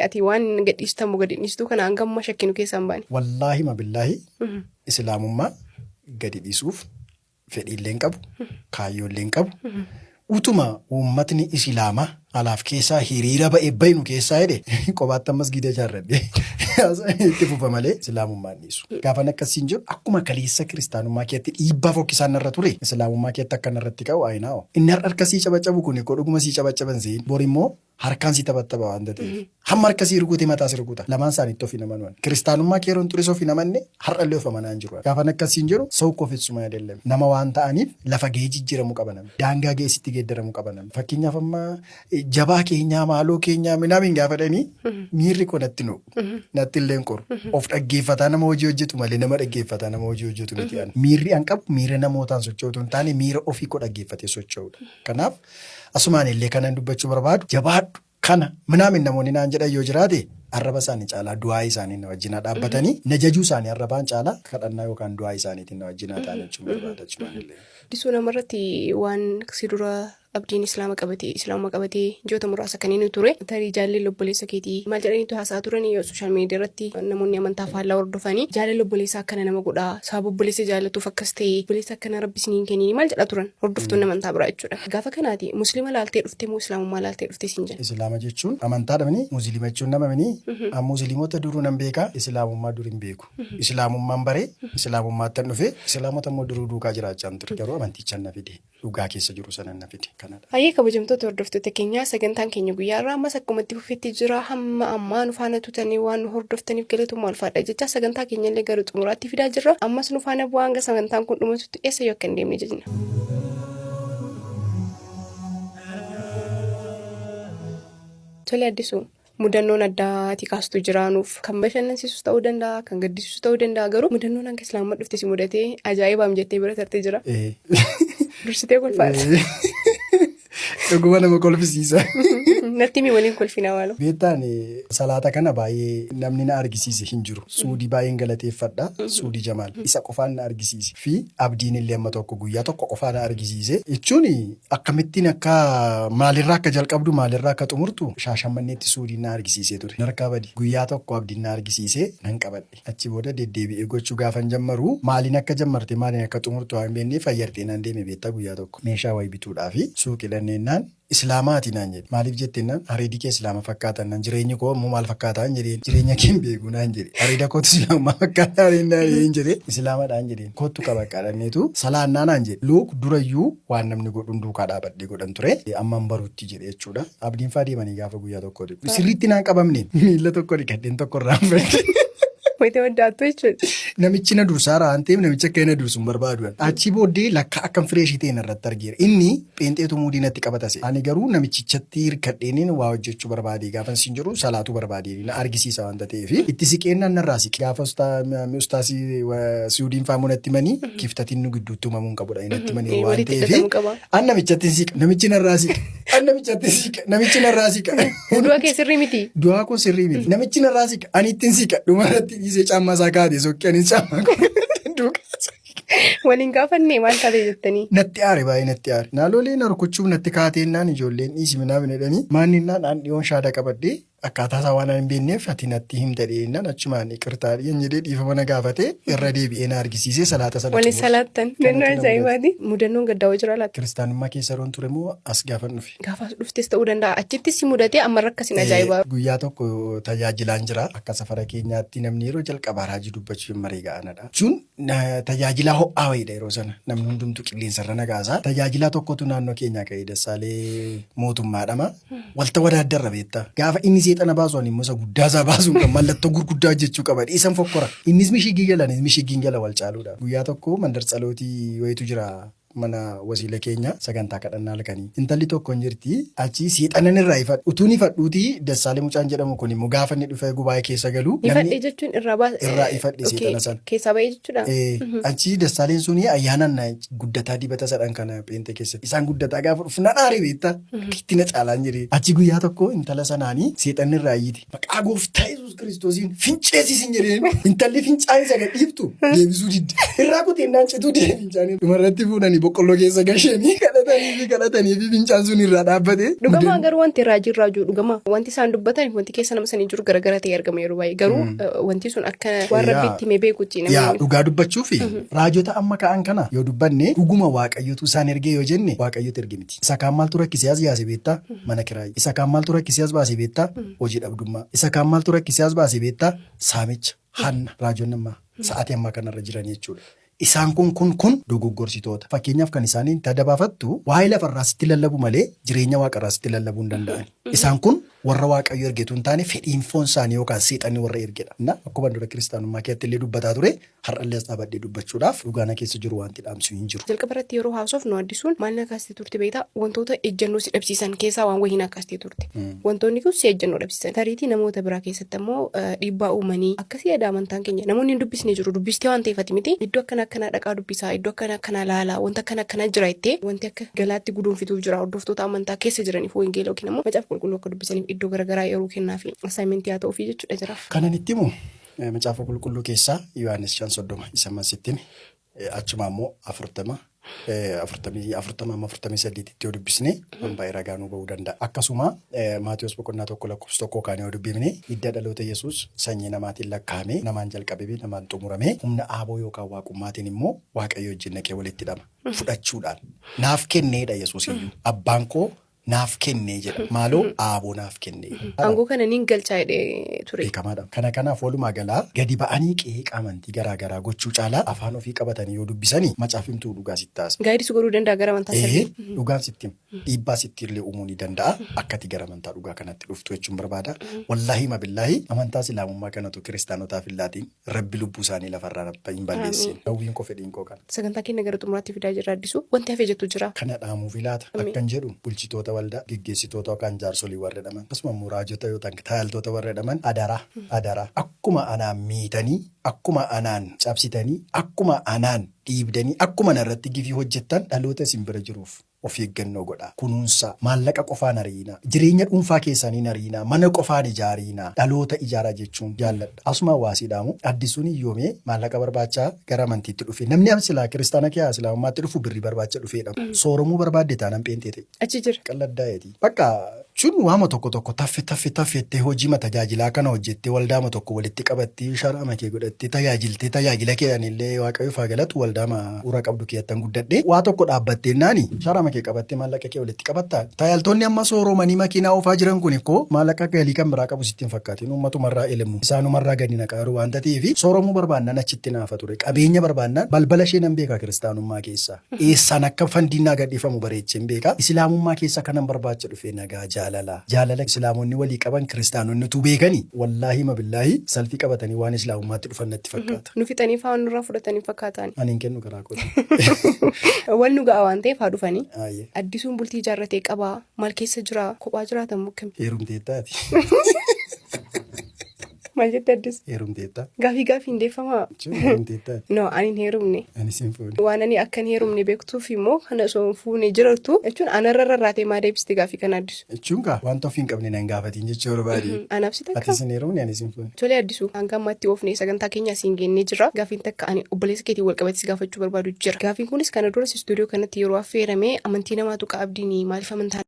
Ati waan gadhiistamu gadi dhiistuu kana hanga ammaa shakkinu keessaa hin baane. Wallaahi ma billaahi Islaamummaa gadi dhiisuuf fedhiillee hin qabu, kaayyoollee hin qabu. Utuma uummatni Islaamaa alaaf keessaa hiriira ba'e baynu keessaa jedhe qobaatti masgiida ijaarradhe itti fufa malee Islaamummaa hin dhiisu. Gaafan akkasiin jedhu akkuma kaleessa kiristaanummaa keetti dhiibbaa fokkisaan narra ture Islaamummaa keetti akka narratti ka'u ayinaa'o. Inni har'a harka sii cabacabu kun dhuguma sii cabacaban se'in bor immoo harkaan si taphattaba waan ta'eef. Hamma harka sii rukute mataa si rukuta. Lamaan isaaniitti of hin amanu. Kiristaanummaa kee yeroon tures of hin amanne, har'allee of amanaa hin jiru. Gaafan akkasiin jedhu ሰው እኮ ፍጹም አይደለም. Nama waan ta'aniif lafa gahee jijjiiramuu qaba namni. Daangaa gahee sitti geeddaramuu qaba namni. Fakkeenyaaf amma jabaa keenyaa maaloo keenyaa minaamin gaafa dhanii miirri koo natti nu natti illee hin qoru. Of dhaggeeffataa nama hojii hojjetu malee nama dhaggeeffataa nama hojii hojjetu miti ani. Miirri an qabu miira namootaan socho'utu hin taane, miira ofii koo dhaggeeffatee socho'udha. Kanaaf asumaan illee kanan dubbachuu barbaadu, jabaadhu kana minaamin namoonni naan jedhan yoo jiraate, arraba isaanii caalaa du'aa isaanii na wajjin haa dhaabbatanii, na jajuu isaanii arrabaan caalaa kadhannaa yookaan du'aa isaaniitiin na wajjin haa ta'an jechuun barbaada achumaan illee. Disuu namarratti waan si dura Abdiin Islaama qabatee, Islaamummaa qabatee ji'oota muraasa kan inni ture, tarii jaalalli obboleessa keetii maal jedhaniitu haasa'aa turan yoo social media irratti namoonni amantaa faallaa hordofanii, jaalalli obboleessaa akkana nama godhaa, sababa obboleessa jaallatuuf akkas ta'e, obboleessa akkana rabbi isiniin kenniini maal jedhaa turan hordoftoonni amantaa biraa jechuudha. Gaafa kanaati Musliima laaltee dhufte moo Islaamummaa laaltee dhufte siin jedha? Islaama jechuun amantaadha mini? Musliima jechuun nama mini? An Musliimota duruu nan beeka, Islaamummaa dur hin beeku. Islaamummaan bare, Islaamummaattan dhufe, Islaamota immoo duruu duukaa jiraachaan ture. Garuu amantichan na fide. Dhugaa keessa jiru sana na fide kanadha. Hayyee, kabajamtoota hordoftoota keenyaa, sagantaan keenya guyyaa irraa ammas akkuma itti fufetti jira. Hamma ammaa nu faana tutanii waan nu hordoftaniif galatoomaa, ulfaadha jecha sagantaa keenya illee gara xumuraatti fidaa jirra. Ammas nu faana bu'aa, hanga sagantaan kun dhumatutti eessa yoo akka hin deemne jenna. Tole Addisuu, mudannoon addaa ati kaastu jira nuuf, kan bashannansiisus ta'uu danda'a, kan gaddisiisus ta'uu danda'a, garuu mudannoon hanga Islaamummaa dhufte si mudatee ajaa'ibaam jettee bira tartee jira? Dursitee kolfaata. Dhuguma nama kolfisiisa. Natti himi, waliin kolfinaa maaloo. Beektaan, salaata kana baay'ee namni na argisiise hin jiru. Suudii baay'een galateeffadha. Suudii Jamaal. Isa qofaan na argisiise. Fi Abdiin illee amma tokko guyyaa tokko qofaa na argisiise. Jechuun akkamittiin akka maalirraa akka jalqabdu, maalirraa akka xumurtu Shaashammanneetti Suudiin na argisiisee ture. Narkaa badi. Guyyaa tokko Abdiin na argisiise, nan qabadhe. Achi booda deddeebi'ee gochuu gaafan jammaru, maaliin akka jammarte, maaliin akka xumurtu waan hin beekneef fayyartee naan deeme. Beektaa, guyyaa tokko meeshaa wayii bituudhaafi suuqii dhanneenaan, "Islaamaati?" naan jedhe. Maaliif jettennaan, "Areedi kee Islaama fakkaatan." Naan, "Jireenyi koo immoo maal fakkaataan?" jedheen. "Jireenya kee hin beeku" naan jedhe. "Areeda kootu Islaamummaa fakkaataa?" Naan jedhe. "Islaamadhaan" jedheen. "Kottu qabaqqaadhanneetu salaannaa" naan jedhe. Luuk durayyuu waan namni godhuun duukaa dhaabadhee godhan ture. Amman barutti jedhe jechuudha. Abdiin faa deemanii gaafa guyyaa tokko sirriitti naan qabamne, miila tokko dhiqadheen tokko irraan fadhe. Wayita waddaattu jechuudha. Namichi na dursaa waan ta'eef, namichi akka inni na dursu hin barbaadu. Achi booddee lakka akkam fresh ta'e narratti argeera. Inni pheenxeetu muudii natti qabatase. Ani garuu namichichatti hirkadheeniin waa hojjechuu barbaade, gaafa sin jiru salaatuu barbaade, na argisiisa waanta ta'eef itti siqeennaan narraa siqe. Gaafa ustaasii Suudiin faamu natti manii kiftatiin nu gidduutti uumamuu hin qabudha natti manii waan Walitti ta'eef hidhatamuu qaba. An namichatti hin siqa, namichi narraa siqa. An namichatti hin siqa, namichi narraa siqa. Du'a kee sirrii miti. Du'aa koo sirrii miti. Namichi narraa siqa, ani ittiin siqa. Dhuma irratti dhiisee caammaa isaa kaa'ate sokkee, anis caammaa koo duukaa. Waliin gaafanne maal taate jettanii? Natti aare, baay'ee natti aare. Naannolee na rukuchuuf natti kaateennaan, ijoolleen dhiisi minaamin jedhanii maanninnaan, an dhiyoon shaada qabadhee akkaataa isaa waan hin beekneef ati natti himta dhiyeennaan, achumaan iqirtaa dhiyen jedhee dhiifama na gaafate, irra deebi'ee na argisiisee salaata sana Waliin xumure. salaattan. Mudannoo Kanatu na mudate. ajaa'ibaati. Mudannoon gaddaa hoo jira laata? Kiristaanummaa keessa yeroon ture moo as gaafan dhufe? Gaafa as dhuftes ta'uu danda'a. Achittis si mudatee amma rakkasin ajaa'ibaa. Guyyaa tokko tajaajilaan jira. Akka safara keenyaatti namni yeroo jalqabaa raajii dubbachuu hin maree ga'anadha. Jechuun tajaajilaa ho'aa wayiidha yeroo sana. Namni hundumtuu qilleensarra nagaasaa. Tajaajilaa tokkotu naannoo keenyaa ka'ee, Dassaalee Mootummaadhama. Walta wadaaddarra beektaa. Gaafa inni seexana baasu, ani immoo isa guddaa isaa baasuun kan mallattoo gurguddaa hojjechuu qaba. Dhiisan fokkora. Innis mishigii gala, anis mishigiin gala wal caaluudha. Guyyaa tokko mandar tsalootii wayitu jira, mana wasiila keenya, sagantaa kadhannaa halkanii. Intalli tokko hin jirti. Achi seexanan irraa ifadhu. Utuun ifadhuuti, Dassaalee mucaan jedhamu kun immoo gaafa inni dhufee gubaa'ee keessa galu. Ifadhe jechuun irraa baas. Irraa ifadhe seexana sana. Keessaa ba'ee jechuudha. Achi Dassaaleen suni ayyaanaan na guddataa dibata sadhan kana pheenxee keessatti. Isaan guddataa gaafa dhufu nan aare, beektaa. Itti na caalaan jedhee. Achi guyyaa tokko intala sanaanii seexanni irraa iyyite. "Maqaa gooftaa Yesuus Kiristoosiin finceesisin" jedheen. Intalli fincaan isa gadhiiftu deebisuu didde. Irraa kuteennaan cituu dide fincaanii. Dhumarratti fuudhanii boqqolloo keessa gashanii kadhatanii fi kadhatanii fi fincaan sun irraa dhaabbate. Dhugamaa garuu wanti raajii raajuu dhugamaa wanti isaan dubbatan wanti keessa nama sanii jiru garagara ta'e argama yeroo baay'ee garuu wanti sun akka waan rabbi itti himee beekutti Yaa namni. dhugaa dubbachuu fi raajota amma ka'an kana yoo dubbanne dhuguma waaqayyotu isaan ergee yoo jenne waaqayyotu erge miti. Isa kaan maaltu rakkisee as yaase beektaa? Mana kiraayii. Isa kaan maaltu rakkisee as baase beektaa? Hojii dhabdummaa. Isa kaan maaltu rakkisee as baase beektaa? Saamicha, hanna. Raajonni amma sa'aatii ammaa kanarra jiran jechuudha. Isaan kun kun kun dogoggorsitoota. Fakkeenyaaf kan isaaniin itti adda baafattu waa'ee lafarraa sitti lallabu malee jireenya waaqarraa sitti lallabuu hin danda'an. Isaan kun warra Waaqayyo erge utuu hin taane fedhiin foon isaanii yookaan seexanni warra ergedha. Na akkuma dura kiristaanummaa keessatti illee dubbataa ture har'allee as dhaabadhee dubbachuudhaaf dhugaa na keessa jiru wanti dhaamsu hin jiru. Jalqaba irratti yeroo haasofnu Addisuun maal na kaastee turte beektaa? Wantoota ejjennoo si dhabsiisan keessaa waan wayii na kaastee turte. Wantoonni kun si ejjennoo dhabsiisan. Tariitii namoota biraa keessatti ammoo dhiibbaa uumanii akkasii yaada amantaan keenya namoonni hin dubbisne jiru dubbistee waan ta'eef ati miti iddoo akkana akkanaa dhaqaa dubbisaa iddoo akkana akkanaa laalaa wanta akkana akkanaa jira jettee wanti akka galaatti guduunfituuf jira hordoftoota amantaa keessa jiraniif wangeela yookiin ammoo macaafa qulqulluu akka dubbisaniif iddoo garaagaraa yeroo kennaa fi assignmentii haa ta'uufii jechuudha jiraaf. Kanan itti himu macaafa qulqulluu keessaa Yohaannis 5:30 isa amman sitti hime achuma ammoo 40 40 amma 48tti yoo dubbisne waan baay'ee ragaa nuu ba'uu danda'a. Akkasuma Maatewos boqonnaa 1 lakkoofsa 1 kaanee yoo dubbifne hidda dhaloota Yesuus sanyii namaatiin lakkaa'amee namaan jalqabamee namaan xumuramee humna aaboo yookaan waaqummaatiin immoo Waaqayyo wajjin dhaqee walitti hidhama. Fudhachuudhaan naaf kenneedha Yesuus iyyuu. Abbaan koo naaf kennee jedha. Maaloo aaboo naaf kennee. Aangoo kana niin galchaa jedhee ture. Beekamaadha. Kana kanaaf walumaa galaa gadi ba'anii qeeqa amantii garaa garaa gochuu caalaa afaan ofii qabatanii yoo dubbisanii macaafimtuu dhugaa sitti taasa. Gaayidis godhuu danda'a gara amantaa Ee sirrii. dhugaan sitti hima. Dhiibbaa sitti illee uumuu ni danda'a. Akka ati gara amantaa dhugaa kanatti dhuftu jechuun barbaada. Wallaahi mabillaahi amantaa islaamummaa kanatu kiristaanotaaf hin laatiin. Rabbi lubbuu isaanii lafarraa rabba hin balleessin. Hawwiin koo fedhiin koo kana. Sagantaa keenya gara xumuraatti fidaa jirra Addisuu. Wanti hafe jettu jiraa? Kana dhaamuufi laata? Akkan jedhu bulchitoota waldaa, geggeessitoota yookaan jaarsolii warra jedhaman, akkasuma immoo raajota yootaan taayaltoota warra jedhaman adaraa, adaraa akkuma anaan miitanii, akkuma anaan cabsitanii, akkuma anaan dhiibdanii, akkuma na irratti gifii hojjettan dhaloota isin bira jiruuf Of eeggannoo godhaa. Kunuunsaa. Maallaqa qofaan ari'inaa. Jireenya dhuunfaa keessanii hin ari'inaa. Mana qofaan ijaariinaa. Dhaloota ijaaraa jechuun jaalladha. Asumaan waa sii dhaamu. Addisuun hiyyoomee maallaqa barbaacha gara amantiitti dhufe. Namni am silaa kiristaana kee islaamummaatti dhufu birrii barbaacha dhufeedha. Sooromuu barbaadde taanaan pheenxee ta'i. Achi jira. Qalladdaa'eeti. Bakka jechuun waama tokko tokko taffe taffe taffe jettee hojiima tajaajilaa kana hojjettee waldaama tokko walitti qabattee sharaama kee godhattee tajaajiltee tajaajila keedhaan illee waaqayyoof haa galatu waldaama ura qabdu keeyattan guddadhe waa tokko dhaabbatteennaan sharaama kee qabattee maallaqa kee walitti qabatta tajaajiltoonni amma sooromanii makiinaa oofaa jiran kun ikkoo maallaqa galii kan biraa qabu sitti hin fakkaatin ummatumarraa elemu isaanumarraa gadi naqaaru waanta ta'eef sooromuu barbaannaan achitti naafa ture qabeenya barbaannaan balbala ishee nan beeka kiristaanummaa keessaa. Eessaan akka fandiin naa gadhiifamu bareecheen beeka. Isilaamummaa keessa kanan barbaacha dhufe nagaa, jaalala. Jaalala Isilaamonni walii qaban Kiristaanonni utuu beekanii wallaahi mabillaahi salfii qabatanii waan Isilaamummaatti dhufan natti fakkaata. Nu fixanii faa waan nurraa fudhatan hin fakkaataani. Ani hin kennu karaa kooti. Wal nu ga'a waan ta'eef haa dhufanii. Ayyee. Addisuun bultii ijaarratee qabaa? Maal keessa jira? Kophaa jiraata moo akkami? Heerumteettaa ati? Maal jette Addis? Heerumteetta? Gaafii gaafii hin deeffamaa? Jechuun heerumteetta? No, ani hin heerumne. Ani sin fuune. Waan ani akka hin heerumne beektuuf immoo kana osoo hin fuune jirtu jechuun anarra rarraatee maa deebiste gaafii kana Addisu? Jechuun kaa wanta ofii hin qabne nan gaafatiin jechuu barbaade. Anaaf si takka. Atis hin heerumne anis hin fuune. Tolee Addisu, hanga ammaatti oofne sagantaa keenya asiin geennee jirra. Gaafiin takka ani obboleessa keetiin wal qabatee si gaafachuu barbaadu jira. Gaafiin kunis kana duras istuudiyoo kanatti yeroo affeerame amantii namaatu qaabdiini maaliif amantaa